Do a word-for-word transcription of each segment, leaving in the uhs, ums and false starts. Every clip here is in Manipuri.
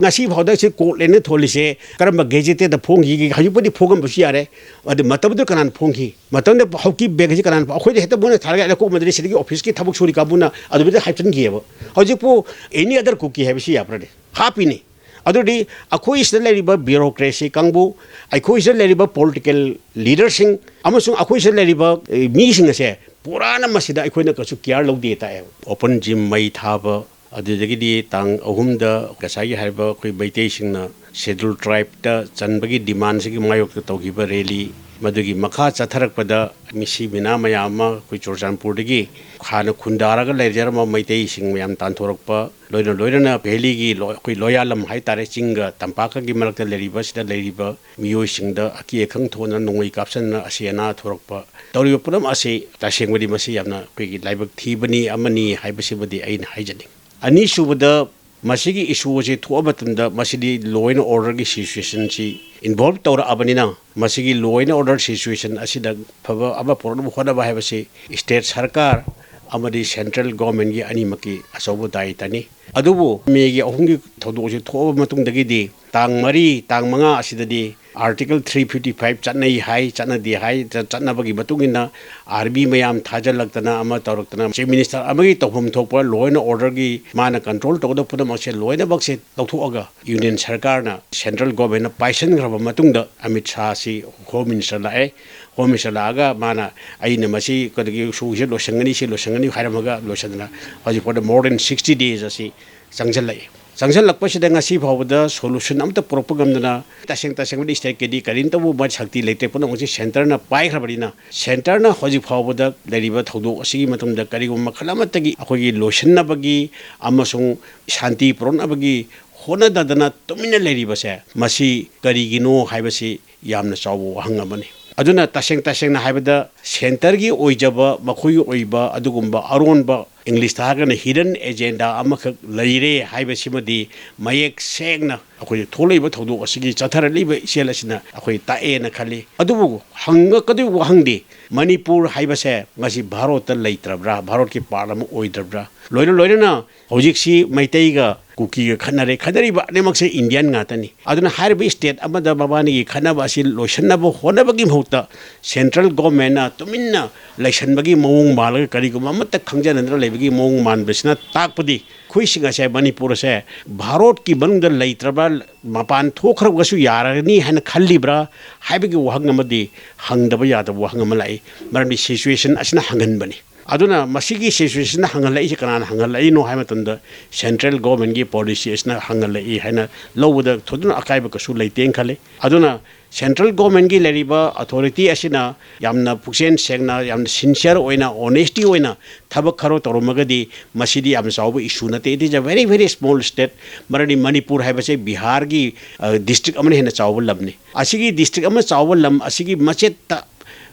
ꯉꯁꯤ ꯐꯥꯎꯗ ꯁꯤ ꯀꯣꯔꯠ ꯂꯦꯟꯅ ꯊꯣꯜꯂꯤꯁꯦ ꯀꯔꯝꯕ ꯒꯦꯖꯦꯇꯦꯗ ꯐꯣꯡꯈꯤꯒꯦ? ꯍꯧꯖꯤꯛꯄꯨꯗꯤ ꯐꯣꯡꯉꯝꯕꯁꯨ ꯌꯥꯔꯦ꯫ ꯑꯗꯨ ꯃꯇꯝꯗꯨꯗ ꯀꯅꯥꯅ ꯐꯣꯡꯈꯤ? ꯃꯇꯝꯗ ꯍꯧꯀꯤ ꯕꯦꯒꯁꯤ ꯀꯅꯥꯅ ꯐꯣꯡ-, ꯑꯩꯈꯣꯏꯗ ꯍꯦꯛꯇ ꯃꯣꯏꯅ ꯊꯥꯔꯒ ꯍꯦꯛꯇ ꯀꯣꯛ ꯃꯗꯨꯗꯤ ꯁꯤꯗꯒꯤ ꯑꯣꯐꯤꯁꯀꯤ ꯊꯕꯛ ꯁꯨꯔꯤ ꯀꯥꯡꯕꯨꯅ ꯑꯗꯨꯃꯥꯏꯅ ꯍꯥꯏꯞꯆꯤꯟꯈꯤꯑꯕ꯫ ꯍꯧꯖꯤꯛꯄꯨ ꯑꯦꯅꯤ ꯑꯗꯔ ꯀꯨꯛꯀꯤ ꯍꯥꯏꯕꯁꯤ ꯌꯥꯕ꯭ꯔꯅꯦ? ꯍꯥꯞꯄꯤꯅꯤ꯫ ꯑꯗꯨꯗꯤ ꯑꯩꯈꯣꯏ ꯁꯤꯗ ꯂꯩꯔꯤꯕ ꯕ꯭ꯌꯨꯔꯣꯀ꯭ꯔꯦꯁꯤ ꯀꯥꯡꯕꯨ, ꯑꯩꯈꯣꯏ ꯁꯤꯗ ꯂꯩꯔꯤꯕ ꯄꯣꯂꯤꯇꯤꯀꯦꯜ ꯂꯤꯗꯔꯁꯤꯡ ꯑꯃꯁꯨꯡ ꯑꯩꯈꯣꯏ ꯁꯤꯗ ꯂꯩꯔꯤꯕ, ꯑꯦ, ꯃꯤꯁꯤꯡ ꯑꯁꯦ ꯄꯨꯔꯥꯅ ꯃꯁꯤꯗ ꯑꯩꯈꯣꯏꯅ ꯀꯩꯁꯨ ꯀꯤꯌꯥꯔ ꯂꯧꯗꯦ ꯇꯥꯛꯑꯦꯕ꯫ ꯑꯣꯄꯟ ꯖꯤꯝ ꯃꯩ ꯊꯥꯕ, ꯑꯗꯨꯗꯒꯤꯗꯤ ꯇꯥꯡ ꯑꯍꯨꯝꯗ ꯉꯁꯥꯏꯒꯤ ꯍꯥꯏꯔꯤꯕ ꯑꯩꯈꯣꯏ ꯃꯩꯇꯩꯁꯤꯡꯅ ꯁꯦꯗꯨꯜ ꯇ꯭ꯔꯥꯏꯕꯇ ꯆꯟꯕꯒꯤ ꯗꯤꯃꯥꯟꯁꯤꯒꯤ ꯃꯥꯌꯣꯛꯇ ꯇꯧꯈꯤꯕ ꯔꯦꯂꯤ, ꯃꯗꯨꯒꯤ ꯃꯈꯥ ꯆꯠꯊꯔꯛꯄꯗ ꯃꯤꯁꯤ ꯃꯤꯅꯥ ꯃꯌꯥꯝ ꯑꯃ ꯑꯩꯈꯣꯏ ꯆꯨꯔꯆꯥꯟꯄꯨꯔꯗꯒꯤ ꯍꯥꯟꯅ ꯈꯨꯟꯗꯥꯔꯒ ꯂꯩꯖꯔꯝꯕ ꯃꯩꯇꯩꯁꯤꯡ ꯃꯌꯥꯝ ꯇꯥꯟꯊꯣꯔꯛꯄ, ꯂꯣꯏꯅ ꯂꯣꯏꯅꯅ ꯚꯦꯂꯤꯒꯤ ꯂꯣ-, ꯑꯩꯈꯣꯏ ꯂꯣꯌꯥꯂꯝ ꯍꯥꯏꯇꯥꯔꯦ, ꯆꯤꯡꯒ ꯇꯝꯄꯥꯛꯀꯒꯤ ꯃꯔꯛꯇ ꯂꯩꯔꯤꯕ, ꯁꯤꯗ ꯂꯩꯔꯤꯕ ꯃꯤꯑꯣꯏꯁꯤꯡꯗ ꯑꯀꯤ ꯑꯈꯪ ꯊꯣꯛꯅ ꯅꯣꯡꯃꯩ ꯀꯥꯞꯁꯟꯗꯅ ꯑꯁꯤ ꯑꯅꯥ ꯊꯣꯔꯛꯄ ꯇꯧꯔꯤꯕ ꯄꯨꯝꯅꯃꯛ ꯑꯁꯤ ꯇꯁꯦꯡꯕꯗꯤ ꯃꯁꯤ ꯌꯥꯝꯅ ꯑꯩꯈꯣꯏꯒꯤ ꯂꯥꯏꯕꯛ ꯊꯤꯕꯅꯤ ꯑꯃꯅꯤ ꯍꯥꯏꯕꯁꯤꯃꯗꯤ ꯑꯩꯅ ꯍꯥꯏꯖꯅꯤꯡꯏ꯫ ꯑꯅꯤꯁꯨꯕꯗ, ꯃꯁꯤꯒꯤ ꯏꯁꯨ ꯑꯁꯤ ꯊꯣꯛꯑ ꯃꯇꯝꯗ ꯃꯁꯤꯗꯤ law and orderꯒꯤ situationꯁꯤ involve ꯇꯧꯔꯛꯑꯕꯅꯤꯅ, ꯃꯁꯤꯒꯤ law and order situation ꯑꯁꯤꯗ ꯐꯕ ꯑꯃ ꯄꯨꯔꯛꯅꯕ ꯍꯣꯠꯅꯕ ꯍꯥꯏꯕꯁꯤ state ꯁꯔꯀꯥꯔ ꯑꯃꯗꯤ central governmentꯀꯤ ꯑꯅꯤꯃꯛꯀꯤ ꯑꯆꯧꯕ ꯗꯥꯌꯤꯇ꯭ꯋꯅꯤ꯫ ꯑꯗꯨꯕꯨ ꯃꯦꯒꯤ ꯑꯍꯨꯝꯒꯤ ꯊꯧꯗꯣꯛ ꯑꯁꯤ ꯊꯣꯛꯑꯕ ꯃꯇꯨꯡꯗꯒꯤꯗꯤ ꯇꯥꯡ ꯃꯔꯤ, ꯇꯥꯡ ꯃꯉꯥ ꯑꯁꯤꯗꯗꯤ Article three fifty five ꯆꯠꯅꯩ ꯍꯥꯏ, ꯆꯠꯅꯗꯦ ꯍꯥꯏ, ꯆ-, ꯆꯠꯅꯕꯒꯤ ꯃꯇꯨꯡ ꯏꯟꯅ army ꯃꯌꯥꯝ ꯊꯥꯖꯤꯜꯂꯛꯇꯅ ꯑꯃ ꯇꯧꯔꯛꯇꯅ Chief Minister ꯑꯃꯒꯤ ꯇꯧꯐꯝ ꯊꯣꯛꯄ law and orderꯒꯤ ꯃꯥꯅ control ꯇꯧꯒꯗꯕ ꯄꯨꯝꯅꯃꯛꯁꯦ ꯂꯣꯏꯅꯃꯛꯁꯦ ꯂꯧꯊꯣꯛꯑꯒ Union ꯁꯔꯀꯥꯔꯅ, central governmentꯅ ꯄꯥꯏꯁꯟꯈ꯭ꯔꯕ ꯃꯇꯨꯡꯗ ꯑꯃꯤꯠ ꯁꯥꯍꯁꯤ Home Minister ꯂꯥꯛꯑꯦ꯫ Home Minister ꯂꯥꯛꯑꯒ ꯃꯥꯅ, "ꯑꯩꯅ ꯃꯁꯤ ꯀꯩꯗꯧꯒꯦ, ꯏꯁꯨꯁꯦ ꯂꯣꯏꯁꯟꯒꯅꯤ, ꯁꯤ ꯂꯣꯏꯁꯟꯒꯅꯤ" ꯍꯥꯏꯔꯝꯃꯒ ꯂꯣꯏꯁꯟꯗꯅ ꯍꯧꯖꯤꯛ ꯐꯥꯎꯗ more than sixty days ꯑꯁꯤ ꯆꯪꯁꯤꯜꯂꯛꯑꯦ꯫ ꯆꯪꯁꯤꯜꯂꯛꯄꯁꯤꯗ ꯉꯁꯤ ꯐꯥꯎꯕꯗ solution ꯑꯝꯇ ꯄꯨꯔꯛꯄ ꯉꯝꯗꯅ, ꯇꯁꯦꯡ ꯇꯁꯦꯡꯕꯗꯤ stateꯀꯤꯗꯤ ꯀꯔꯤꯝꯇꯕꯨ ꯃꯥ ꯁꯛꯇꯤ ꯂꯩꯇ꯭ꯔꯦ꯫ ꯄꯨꯝꯅꯃꯛꯁꯤ centreꯅ ꯄꯥꯏꯈ꯭ꯔꯕꯅꯤꯅ, centreꯅ ꯍꯧꯖꯤꯛ ꯐꯥꯎꯕꯗ ꯂꯩꯔꯤꯕ ꯊꯧꯗꯣꯛ ꯑꯁꯤꯒꯤ ꯃꯇꯝꯗ ꯀꯔꯤꯒꯨꯝꯕ ꯃꯈꯜ ꯑꯃꯠꯇꯒꯤ ꯑꯩꯈꯣꯏꯒꯤ ꯂꯣꯏꯁꯤꯟꯅꯕꯒꯤ ꯑꯃꯁꯨꯡ ꯁꯥꯟꯇꯤ ꯄꯨꯔꯛꯅꯕꯒꯤ ꯍꯣꯠꯅꯗꯗꯅ ꯇꯨꯃꯤꯟꯅ ꯂꯩꯔꯤꯕꯁꯦ, ꯃꯁꯤ ꯀꯔꯤꯒꯤꯅꯣ ꯍꯥꯏꯕꯁꯤ ꯌꯥꯝꯅ ꯆꯥꯎꯕ ꯋꯥꯍꯪ ꯑꯃꯅꯤ꯫ ꯑꯗꯨꯅ ꯇꯁꯦꯡ ꯇꯁꯦꯡꯅ ꯍꯥꯏꯕꯗ centreꯒꯤ ꯑꯣꯏꯖꯕ, ꯃꯈꯣꯏꯒꯤ ꯑꯣꯏꯕ ꯑꯗꯨꯒꯨꯝꯕ ꯑꯔꯣꯟꯕ ꯏꯪꯂꯤꯁꯇ ꯍꯥꯏꯔꯒꯅ hidden agenda ꯑꯃꯈꯛ ꯂꯩꯔꯦ ꯍꯥꯏꯕꯁꯤꯃꯗꯤ ꯃꯌꯦꯛ ꯁꯦꯡꯅ ꯑꯩꯈꯣꯏ ꯊꯣꯛꯂꯛꯏꯕ ꯊꯧꯗꯣꯛ ꯑꯁꯤꯒꯤ, ꯆꯠꯊꯔꯛꯂꯤꯕ ꯏꯆꯦꯜ ꯑꯁꯤꯅ ꯑꯩꯈꯣꯏ ꯇꯥꯛꯑꯦꯅ ꯈꯜꯂꯤ꯫ ꯑꯗꯨꯕꯨ ꯍꯪꯉꯛꯀꯗꯣꯏꯕ ꯋꯥꯍꯪꯗꯤ, ꯃꯅꯤꯄꯨꯔ ꯍꯥꯏꯕꯁꯦ ꯉꯁꯤ ꯚꯥꯔꯣꯠꯇ ꯂꯩꯇ꯭ꯔꯕ꯭ꯔꯥ, ꯚꯥꯔꯣꯠꯀꯤ ꯄꯥꯔꯠ ꯑꯃ ꯑꯣꯏꯗ꯭ꯔꯕ꯭ꯔꯥ? ꯂꯣꯏꯅ ꯂꯣꯏꯅꯅ ꯍꯧꯖꯤꯛꯁꯤ ꯃꯩꯇꯩꯒ ꯀꯨꯀꯤꯒ ꯈꯠꯅꯔꯦ꯫ ꯈꯠꯅꯔꯤꯕ ꯑꯅꯤꯃꯛꯁꯦ ꯏꯟꯗꯤꯌꯥꯟ ꯉꯥꯛꯇꯅꯤ꯫ ꯑꯗꯨꯅ ꯍꯥꯏꯔꯤꯕ ꯁ꯭ꯇꯦꯠ ꯑꯃꯗ ꯃꯕꯥꯅꯤꯒꯤ ꯈꯠꯅꯕ ꯑꯁꯤ ꯂꯣꯏꯁꯤꯟꯅꯕ ꯍꯣꯠꯅꯕꯒꯤ ꯃꯍꯨꯠꯇ ꯁꯦꯟꯇ꯭ꯔꯦꯜ ꯒꯣꯔꯃꯦꯟꯅ ꯇꯨꯃꯤꯟꯅ ꯂꯩꯁꯟꯕꯒꯤ ꯃꯑꯣꯡ ꯃꯥꯜꯂꯒ, ꯀꯔꯤꯒꯨꯝꯕ ꯑꯃꯠꯇ ꯈꯪꯖꯅꯗꯅ ꯂꯩꯕꯒꯤ ꯃꯑꯣꯡ ꯃꯥꯟꯕꯁꯤꯅ ꯇꯥꯛꯄꯗꯤ, ꯑꯩꯈꯣꯏꯁꯤꯡ ꯑꯁꯦ, ꯃꯅꯤꯄꯨꯔ ꯑꯁꯦ ꯚꯥꯔꯣꯠꯀꯤ ꯃꯅꯨꯡꯗ ꯂꯩꯇ꯭ꯔꯕ꯭ꯔꯥ, ꯃꯄꯥꯟ ꯊꯣꯛꯈ꯭ꯔꯒꯁꯨ ꯌꯥꯔꯒꯅꯤ ꯍꯥꯏꯅ ꯈꯜꯂꯤꯕ꯭ꯔꯥ ꯍꯥꯏꯕꯒꯤ ꯋꯥꯍꯪ ꯑꯃꯗꯤ ꯍꯪꯗꯕ ꯌꯥꯗꯕ ꯋꯥꯍꯪ ꯑꯃ ꯂꯥꯛꯏ꯫ ꯃꯔꯝꯗꯤ ꯁꯤꯆꯨꯋꯦꯁꯟ ꯑꯁꯤꯅ ꯍꯪꯍꯟꯕꯅꯤ꯫ ꯑꯗꯨꯅ ꯃꯁꯤꯒꯤ ꯁꯤꯆꯨꯋꯦꯁꯟ ꯍꯪꯍꯜꯂꯛꯏꯁꯦ ꯀꯅꯥꯅ ꯍꯪꯍꯜꯂꯛꯏꯅꯣ ꯍꯥꯏꯕ ꯃꯇꯝꯗ, ꯁꯦꯟꯇ꯭ꯔꯦꯜ ꯒꯣꯔꯃꯦꯟꯒꯤ ꯄꯣꯂꯤꯁꯤ ꯑꯁꯤꯅ ꯍꯪꯍꯜꯂꯛꯏ ꯍꯥꯏꯅ ꯂꯧꯕꯗ ꯊꯣꯏꯗꯣꯛꯅ ꯑꯀꯥꯏꯕ ꯀꯩꯁꯨ ꯂꯩꯇꯦꯅ ꯈꯜꯂꯤ꯫ ꯑꯗꯨꯅ ꯁꯦꯟꯇ꯭ꯔꯦꯜ ꯒꯣꯔꯃꯦꯟꯒꯤ ꯂꯩꯔꯤꯕ ꯑꯣꯊꯣꯔꯤꯇꯤ ꯑꯁꯤꯅ ꯌꯥꯝꯅ ꯄꯨꯛꯆꯦꯜ ꯁꯦꯡꯅ, ꯌꯥꯝꯅ ꯁꯤꯟꯁꯤꯌꯔ ꯑꯣꯏꯅ, ꯑꯣꯅꯦꯁꯇꯤ ꯑꯣꯏꯅ ꯊꯕꯛ ꯈꯔ ꯇꯧꯔꯝꯃꯒꯗꯤ ꯃꯁꯤꯗꯤ ꯌꯥꯝꯅ ꯆꯥꯎꯕ ꯏꯁꯨ ꯅꯠꯇꯦ꯫ It is a very, very small state꯫ ꯃꯔꯝꯗꯤ ꯃꯅꯤꯄꯨꯔ ꯍꯥꯏꯕꯁꯦ ꯕꯤꯍꯥꯔꯒꯤ, ꯑ, ꯗꯤꯁꯇ꯭ꯔꯤꯛ ꯑꯃꯅ ꯍꯦꯟꯅ ꯆꯥꯎꯕ ꯂꯝꯅꯤ꯫ ꯑꯁꯤꯒꯤ ꯗꯤꯁꯇ꯭ꯔꯤꯛ ꯑꯃ ꯆꯥꯎꯕ ꯂꯝ ꯑꯁꯤꯒꯤ ꯃꯆꯦꯠꯇ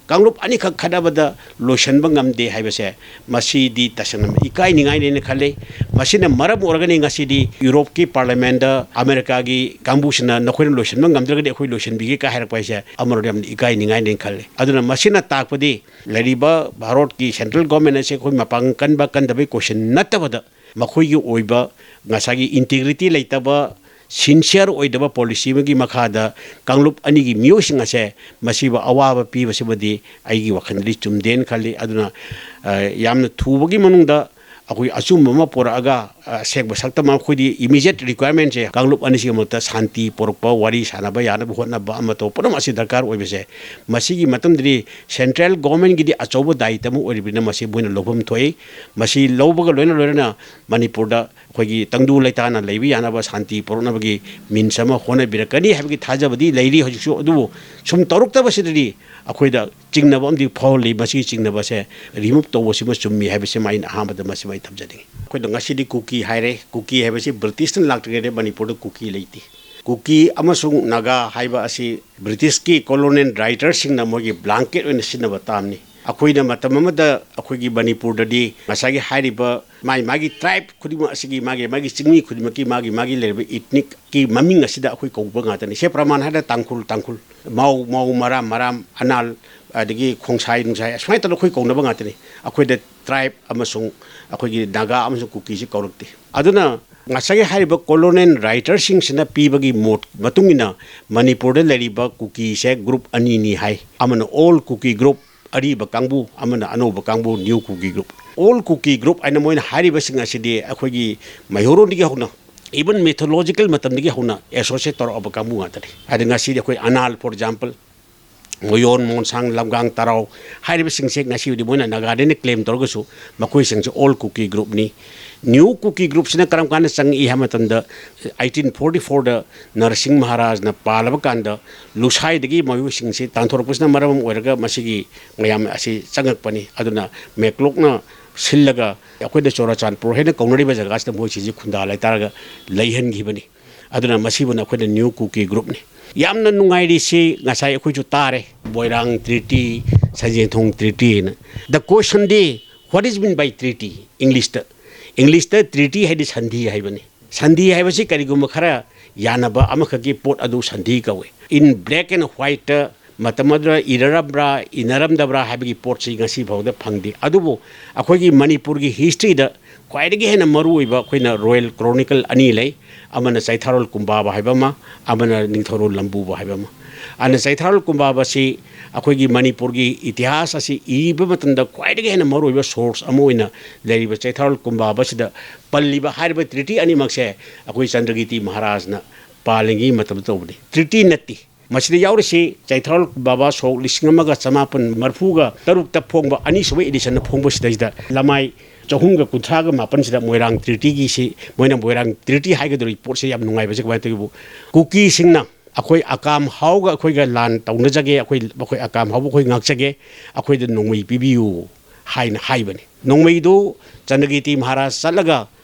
ꯀꯥꯡꯂꯨꯞ ꯑꯅꯤꯈꯛ ꯈꯠꯅꯕꯗ ꯂꯣꯏꯁꯤꯟꯕ ꯉꯝꯗꯦ ꯍꯥꯏꯕꯁꯦ, ꯃꯁꯤꯗꯤ ꯇꯁꯦꯡꯅ ꯏꯀꯥꯏꯅꯤꯡꯉꯥꯏꯅꯦꯅ ꯈꯜꯂꯤ꯫ ꯃꯁꯤꯅ ꯃꯔꯝ ꯑꯣꯏꯔꯒꯅꯤ ꯉꯁꯤꯗꯤ ꯌꯨꯔꯣꯞꯀꯤ ꯄꯥꯔꯂꯤꯌꯥꯃꯦꯟꯗ ꯑꯃꯦꯔꯤꯀꯥꯒꯤ ꯀꯥꯡꯕꯨꯁꯤꯅ "ꯅꯈꯣꯏꯅ ꯂꯣꯏꯁꯤꯟꯕ ꯉꯝꯗ꯭ꯔꯒꯗꯤ ꯑꯩꯈꯣꯏ ꯂꯣꯏꯁꯤꯟꯕꯤꯒꯦ" ꯀꯥꯏ ꯍꯥꯏꯔꯛꯄ ꯍꯥꯏꯁꯦ ꯑꯃꯔꯣꯝꯗ ꯌꯥꯝꯅ ꯏꯀꯥꯏꯅꯤꯡꯉꯥꯏꯅꯦꯅ ꯈꯜꯂꯤ꯫ ꯑꯗꯨꯅ ꯃꯁꯤꯅ ꯇꯥꯛꯄꯗꯤ ꯂꯩꯔꯤꯕ ꯚꯥꯔꯣꯠꯀꯤ ꯁꯦꯟꯇ꯭ꯔꯦꯜ ꯒꯣꯔꯃꯦꯟ ꯑꯁꯤ ꯑꯩꯈꯣꯏ ꯃꯄꯥꯡꯒꯜ ꯀꯟꯕ ꯀꯟꯗꯕꯒꯤ ꯀꯣꯏꯁꯟ ꯅꯠꯇꯕꯗ, ꯃꯈꯣꯏꯒꯤ ꯑꯣꯏꯕ ꯉꯁꯥꯏꯒꯤ ꯏꯟꯇꯤꯒ꯭ꯔꯤꯇꯤ ꯂꯩꯇꯕ, ꯁꯤꯟꯁꯤꯌꯔ ꯑꯣꯏꯗꯕ ꯄꯣꯂꯤꯁꯤ ꯑꯃꯒꯤ ꯃꯈꯥꯗ ꯀꯥꯡꯂꯨꯞ ꯑꯅꯤꯒꯤ ꯃꯤꯑꯣꯏꯁꯤꯡ ꯑꯁꯦ ꯃꯁꯤꯕꯨ ꯑꯋꯥꯕ ꯄꯤꯕꯁꯤꯃꯗꯤ ꯑꯩꯒꯤ ꯋꯥꯈꯜꯗꯗꯤ ꯆꯨꯝꯗꯦꯅ ꯈꯜꯂꯤ꯫ ꯑꯗꯨꯅ, ꯑ, ꯌꯥꯝꯅ ꯊꯨꯕꯒꯤ ꯃꯅꯨꯡꯗ ꯑꯩꯈꯣꯏ ꯑꯆꯨꯝꯕ ꯑꯃ ꯄꯨꯔꯛꯑꯒ, ꯑ, ꯑꯁꯦꯡꯕ ꯁꯛꯇꯝ ꯑꯃ, ꯑꯩꯈꯣꯏꯗꯤ ꯏꯃꯤꯗꯤꯌꯦꯠ ꯔꯤꯀ꯭ꯋꯥꯏꯔꯃꯦꯟꯁꯦ ꯀꯥꯡꯂꯨꯞ ꯑꯅꯤꯁꯤꯒꯤ ꯃꯔꯛꯇ ꯁꯥꯟꯇꯤ ꯄꯨꯔꯛꯄ, ꯋꯥꯔꯤ ꯁꯥꯟꯅꯕ ꯌꯥꯅꯕ ꯍꯣꯠꯅꯕ ꯑꯃ ꯇꯧꯕ ꯄꯨꯝꯅꯃꯛ ꯑꯁꯤ ꯗꯔꯀꯥꯔ ꯑꯣꯏꯕꯁꯦ, ꯃꯁꯤꯒꯤ ꯃꯇꯝꯗꯗꯤ ꯁꯦꯟꯇ꯭ꯔꯦꯜ ꯒꯣꯔꯃꯦꯟꯒꯤꯗꯤ ꯑꯆꯧꯕ ꯗꯥꯌꯤꯠꯇ ꯑꯃ ꯑꯣꯏꯔꯤꯕꯅꯤꯅ ꯃꯁꯤ ꯃꯣꯏꯅ ꯂꯧꯐꯝ ꯊꯣꯛꯏ꯫ ꯃꯁꯤ ꯂꯧꯕꯒ ꯂꯣꯏꯅ ꯂꯣꯏꯅꯅ ꯃꯅꯤꯄꯨꯔꯗ ꯑꯩꯈꯣꯏꯒꯤ ꯇꯪꯗꯨ ꯂꯩꯇꯥꯅ ꯂꯩꯕ ꯌꯥꯅꯕ, ꯁꯥꯟꯇꯤ ꯄꯨꯔꯛꯅꯕꯒꯤ ꯃꯤꯟꯁ ꯑꯃ ꯍꯣꯠꯅꯕꯤꯔꯛꯀꯅꯤ ꯍꯥꯏꯕꯒꯤ ꯊꯥꯖꯕꯗꯤ ꯂꯩꯔꯤ ꯍꯧꯖꯤꯛꯁꯨ꯫ ꯑꯗꯨꯕꯨ ꯁꯨꯝ ꯇꯧꯔꯛꯇꯕꯁꯤꯗꯗꯤ ꯑꯩꯈꯣꯏꯗ ꯆꯤꯡꯅꯕ ꯑꯃꯗꯤ ꯐꯥꯎꯍꯜꯂꯤ꯫ ꯃꯁꯤꯒꯤ ꯆꯤꯡꯅꯕꯁꯦ ꯔꯤꯃꯨꯚ ꯇꯧꯕꯁꯤꯃ ꯆꯨꯝꯃꯤ ꯍꯥꯏꯕꯁꯤꯃ ꯑꯩꯅ ꯑꯍꯥꯟꯕꯗ ꯃꯁꯤꯃ ꯑꯩ ꯊꯝꯖꯅꯤꯡꯉꯤ꯫ ꯑꯩꯈꯣꯏꯗ ꯉꯁꯤꯗꯤ ꯀꯨꯀꯤ ꯍꯥꯏꯔꯦ꯫ ꯀꯨꯀꯤ ꯍꯥꯏꯕꯁꯤ ꯕ꯭ꯔꯤꯇꯤꯁꯅ ꯂꯥꯛꯇ꯭ꯔꯤꯉꯩꯗ ꯃꯅꯤꯄꯨꯔꯗ ꯀꯨꯀꯤ ꯂꯩꯇꯦ꯫ ꯀꯨꯀꯤ ꯑꯃꯁꯨꯡ ꯅꯥꯒꯥ ꯍꯥꯏꯕ ꯑꯁꯤ ꯕ꯭ꯔꯤꯇꯤꯁꯀꯤ ꯀꯣꯂꯣꯅꯤꯌꯦꯜ ꯔꯥꯏꯇꯔꯁꯤꯡꯅ ꯃꯣꯏꯒꯤ ꯕ꯭ꯂꯥꯡꯀꯦꯠ ꯑꯣꯏꯅ ꯁꯤꯖꯤꯟꯅꯕ ꯇꯥꯝꯅꯤ꯫ ꯑꯩꯈꯣꯏꯅ ꯃꯇꯝ ꯑꯃꯗ ꯑꯩꯈꯣꯏꯒꯤ ꯃꯅꯤꯄꯨꯔꯗꯗꯤ ꯉꯁꯥꯏꯒꯤ ꯍꯥꯏꯔꯤꯕ ꯃꯥꯒꯤ ꯃꯥꯒꯤ ꯇ꯭ꯔꯥꯏꯕ ꯈꯨꯗꯤꯡꯃꯛ ꯑꯁꯤꯒꯤ, ꯃꯥꯒꯤ ꯃꯥꯒꯤ ꯆꯤꯡꯃꯤ ꯈꯨꯗꯤꯡꯃꯛꯀꯤ ꯃꯥꯒꯤ ꯃꯥꯒꯤ ꯂꯩꯔꯤꯕ ꯏꯊꯅꯤꯛꯀꯤ ꯃꯃꯤꯡ ꯑꯁꯤꯗ ꯑꯩꯈꯣꯏ ꯀꯧꯕ ꯉꯥꯛꯇꯅꯤ꯫ ꯁꯦ ꯄ꯭ꯔꯃꯥꯟ ꯍꯥꯏꯔ ꯇꯥꯡꯈꯨꯜ, ꯇꯥꯡꯈꯨꯜ, ꯃꯥꯎ, ꯃꯥꯎ, ꯃꯔꯥꯝ, ꯃꯔꯥꯝ, ꯑꯅꯥꯜ, ꯑꯗꯒꯤ ꯈꯣꯡꯁꯥꯏ, ꯅꯨꯡꯁꯥꯏ, ꯑꯁꯨꯃꯥꯏꯅ ꯇꯧꯗꯅ ꯑꯩꯈꯣꯏ ꯀꯧꯅꯕ ꯉꯥꯛꯇꯅꯤ꯫ ꯑꯩꯈꯣꯏꯗ ꯇ꯭ꯔꯥꯏꯕ ꯑꯃꯁꯨꯡ ꯑꯩꯈꯣꯏꯒꯤ ꯅꯥꯒꯥ ꯑꯃꯁꯨꯡ ꯀꯨꯀꯤꯁꯤ ꯀꯧꯔꯛꯇꯦ꯫ ꯑꯗꯨꯅ ꯉꯁꯥꯏꯒꯤ ꯍꯥꯏꯔꯤꯕ ꯀꯣꯂꯣꯅꯤꯌꯦꯜ ꯔꯥꯏꯇꯔꯁꯤꯡꯁꯤꯅ ꯄꯤꯕꯒꯤ ꯃꯣꯠ ꯃꯇꯨꯡ ꯏꯟꯅ ꯃꯅꯤꯄꯨꯔꯗ ꯂꯩꯔꯤꯕ ꯀꯨꯀꯤꯁꯦ ꯒ꯭ꯔꯨꯞ ꯑꯅꯤꯅꯤ ꯍꯥꯏ꯫ ꯑꯃꯅ ꯑꯣꯜ ꯀꯨꯀꯤ ꯒ꯭ꯔꯨꯞ, ꯑꯔꯤꯕ ꯀꯥꯡꯕꯨ, ꯑꯃꯅ ꯑꯅꯧꯕ ꯀꯥꯡꯕꯨ, ꯅ꯭ꯌꯨ ꯀꯨꯀꯤ ꯒ꯭ꯔꯨꯞ꯫ ꯑꯣꯜ ꯀꯨꯀꯤ ꯒ꯭ꯔꯨꯞ ꯍꯥꯏꯅ ꯃꯣꯏꯅ ꯍꯥꯏꯔꯤꯕꯁꯤꯡ ꯑꯁꯤꯗꯤ ꯑꯩꯈꯣꯏꯒꯤ ꯃꯩꯍꯧꯔꯣꯟꯗꯒꯤ ꯍꯧꯅ, ꯏꯚꯟ ꯃꯤꯊꯣꯂꯣꯖꯤꯀꯦꯜ ꯃꯇꯝꯗꯒꯤ ꯍꯧꯅ ꯑꯦꯁꯣꯁꯤꯌꯦꯠ ꯇꯧꯔꯛꯑꯕ ꯀꯥꯡꯕꯨ ꯉꯥꯛꯇꯅꯤ꯫ ꯑꯗ ꯉꯁꯤꯗꯤ ꯑꯩꯈꯣꯏ ꯑꯅꯥꯜ, ꯐꯣꯔ ꯑꯦꯛꯖꯥꯝꯄꯜ, ꯃꯣꯌꯣꯟ, ꯃꯣꯟꯁꯥꯡ, ꯂꯝꯒꯥꯡ, ꯇꯔꯥꯎ ꯍꯥꯏꯔꯤꯕꯁꯤꯡꯁꯦ ꯉꯁꯤꯕꯨꯗꯤ ꯃꯣꯏꯅ ꯅꯥꯒꯥꯗꯩꯅ ꯀ꯭ꯂꯦꯝ ꯇꯧꯔꯒꯁꯨ ꯃꯈꯣꯏꯁꯤꯡꯁꯦ ꯑꯣꯜ ꯀꯨꯀꯤ ꯒ꯭ꯔꯨꯞꯅꯤ꯫ ꯅ꯭ꯌꯨ ꯀꯨꯀꯤ ꯒ꯭ꯔꯨꯞꯁꯤꯅ ꯀꯔꯝ ꯀꯥꯟꯗ ꯆꯪꯉꯛꯏ ꯍꯥꯏꯕ ꯃꯇꯝꯗ, ꯑꯩꯇꯤꯟ ꯐꯣꯔꯇꯤ ꯐꯣꯔꯗ ꯅꯔꯁꯤꯡ ꯃꯍꯥꯔꯥꯖꯅ ꯄꯥꯜꯂꯕ ꯀꯥꯟꯗ ꯂꯨꯁꯥꯏꯗꯒꯤ ꯃꯌꯣꯏꯁꯤꯡꯁꯤ ꯇꯥꯟꯊꯣꯔꯛꯄꯁꯤꯅ ꯃꯔꯝ ꯑꯣꯏꯔꯒ ꯃꯁꯤꯒꯤ ꯃꯌꯥꯝ ꯑꯁꯤ ꯆꯪꯉꯛꯄꯅꯤ꯫ ꯑꯗꯨꯅ ꯃꯦꯛꯂꯣꯛꯅ ꯁꯤꯜꯂꯒ ꯑꯩꯈꯣꯏꯅ ꯆꯨꯔꯥꯆꯥꯟꯄꯨꯔ ꯍꯥꯏꯅ ꯀꯧꯅꯔꯤꯕ ꯖꯒꯥꯁꯤꯗ ꯃꯣꯏꯁꯤꯁꯦ ꯈꯨꯟꯗꯥ ꯂꯩꯇꯥꯔꯒ ꯂꯩꯍꯟꯈꯤꯕꯅꯤ꯫ ꯑꯗꯨꯅ ꯃꯁꯤꯕꯨꯅ ꯑꯩꯈꯣꯏꯅ ꯅ꯭ꯌꯨ ꯀꯨꯀꯤ ꯒ꯭ꯔꯨꯞꯅꯤ꯫ ꯌꯥꯝꯅ ꯅꯨꯡꯉꯥꯏꯔꯤꯁꯤ ꯉꯁꯥꯏ ꯑꯩꯈꯣꯏꯁꯨ ꯇꯥꯔꯦ, ꯃꯣꯏꯔꯥꯡ ꯇ꯭ꯔꯤꯇꯤ, ꯁꯟꯖꯦꯟꯊꯣꯡ ꯇ꯭ꯔꯤꯇꯤ ꯍꯥꯏꯅ꯫ The question D, what is mean by treaty? ꯏꯪꯂꯤꯁꯇ, ꯏꯪꯂꯤꯁꯇ ꯇ꯭ꯔꯤꯇꯤ ꯍꯥꯏꯗꯤ ꯁꯟꯙꯤ ꯍꯥꯏꯕꯅꯤ꯫ ꯁꯟꯙꯤ ꯍꯥꯏꯕꯁꯤ ꯀꯔꯤꯒꯨꯝꯕ ꯈꯔ ꯌꯥꯅꯕ ꯑꯃꯈꯛꯀꯤ ꯄꯣꯠ ꯑꯗꯨ ꯁꯟꯙꯤ ꯀꯧꯏ꯫ In black and white ꯇ ꯃꯇꯝ ꯑꯗꯨꯗ ꯏꯅꯔꯝꯕ꯭ꯔꯥ, ꯏꯅꯔꯝꯗꯕ꯭ꯔꯥ ꯍꯥꯏꯕꯒꯤ ꯄꯣꯠꯁꯤ ꯉꯁꯤ ꯐꯥꯎꯗ ꯐꯪꯗꯦ꯫ ꯑꯗꯨꯕꯨ ꯑꯩꯈꯣꯏꯒꯤ ꯃꯅꯤꯄꯨꯔꯒꯤ ꯍꯤꯁꯇ꯭ꯔꯤꯗ ꯈ꯭ꯋꯥꯏꯗꯒꯤ ꯍꯦꯟꯅ ꯃꯔꯨꯑꯣꯏꯕ ꯑꯩꯈꯣꯏꯅ ꯔꯣꯌꯦꯜ ꯀ꯭ꯔꯣꯅꯤꯀꯜ ꯑꯅꯤ ꯂꯩ, ꯑꯃꯅ ꯆꯩꯊꯥꯔꯣꯜ ꯀꯨꯝꯕꯥꯕ ꯍꯥꯏꯕ ꯑꯃ, ꯑꯃꯅ ꯅꯤꯡꯊꯧꯔꯣꯜ ꯂꯝꯕꯨꯕ ꯍꯥꯏꯕ ꯑꯃ꯫ ꯑꯗꯨꯅ ꯆꯩꯊꯥꯔꯣꯜ ꯀꯨꯝꯕꯥꯕꯁꯤ ꯑꯩꯈꯣꯏꯒꯤ ꯃꯅꯤꯄꯨꯔꯒꯤ ꯏꯇꯤꯍꯥꯁ ꯑꯁꯤ ꯏꯕ ꯃꯇꯝꯗ ꯈ꯭ꯋꯥꯏꯗꯒꯤ ꯍꯦꯟꯅ ꯃꯔꯨꯑꯣꯏꯕ ꯁꯣꯔꯁ ꯑꯃ ꯑꯣꯏꯅ ꯂꯩꯔꯤꯕ ꯆꯩꯊꯥꯔꯣꯜ ꯀꯨꯝꯕꯥꯕꯁꯤꯗ ꯄꯜꯂꯤꯕ ꯍꯥꯏꯔꯤꯕ ꯇ꯭ꯔꯤꯇꯤ ꯑꯅꯤꯃꯛꯁꯦ ꯑꯩꯈꯣꯏ ꯆꯟꯗ꯭ꯔꯒꯤꯇꯤ ꯃꯍꯥꯔꯥꯖꯅ ꯄꯥꯜꯂꯤꯉꯩ ꯃꯇꯝꯗ ꯇꯧꯕꯅꯤ꯫ ꯇ꯭ꯔꯤꯇꯤ ꯅꯠꯇꯦ꯫ ꯃꯁꯤꯗ ꯌꯥꯎꯔꯤꯁꯤ ꯆꯩꯊꯥꯔꯣꯜ ꯕꯥꯕꯥ ꯁꯣꯛ ꯂꯤꯁꯤꯡ ꯑꯃꯒ ꯆꯃꯥꯄꯟ ꯃꯔꯤꯐꯨꯒ ꯇꯔꯨꯛꯇ ꯐꯣꯡꯕ ꯑꯅꯤꯁꯨꯕ ꯏꯗꯤꯁꯟꯗ ꯐꯣꯡꯕꯁꯤꯗꯩꯁꯤꯗ ꯂꯃꯥꯏ ꯆꯍꯨꯝꯒ ꯀꯨꯟꯊ꯭ꯔꯥꯒ ꯃꯥꯄꯟꯁꯤꯗ ꯃꯣꯏꯔꯥꯡ ꯇ꯭ꯔꯤꯇꯤꯒꯤꯁꯤ, ꯃꯣꯏꯅ ꯃꯣꯏꯔꯥꯡ ꯇ꯭ꯔꯤꯇꯤ ꯍꯥꯏꯒꯗꯧꯔꯤꯕ ꯄꯣꯠꯁꯦ ꯌꯥꯝ ꯅꯨꯡꯉꯥꯏꯕꯁꯦ ꯀꯃꯥꯏꯅ ꯇꯧꯒꯦꯕꯨ, ꯀꯨꯀꯤꯁꯤꯡꯅ ꯑꯩꯈꯣꯏ ꯑꯀꯥꯝ ꯍꯥꯎꯒ ꯑꯩꯈꯣꯏꯒ ꯂꯥꯟ ꯇꯧꯅꯖꯒꯦ, ꯑꯩꯈꯣꯏ, ꯑꯩꯈꯣꯏ ꯑꯀꯥꯝ ꯍꯥꯎꯕ ꯑꯩꯈꯣꯏ ꯉꯥꯛꯆꯒꯦ, ꯑꯩꯈꯣꯏꯗ ꯅꯣꯡꯃꯩ ꯄꯤꯕꯤꯌꯨ ꯍꯥꯏꯅ ꯍꯥꯏꯕꯅꯤ꯫ ꯅꯣꯡꯃꯩꯗꯨ ꯆꯟꯗ꯭ꯔꯒꯤꯇꯤ ꯃꯍꯥꯔꯥꯖ ꯆꯠꯂꯒ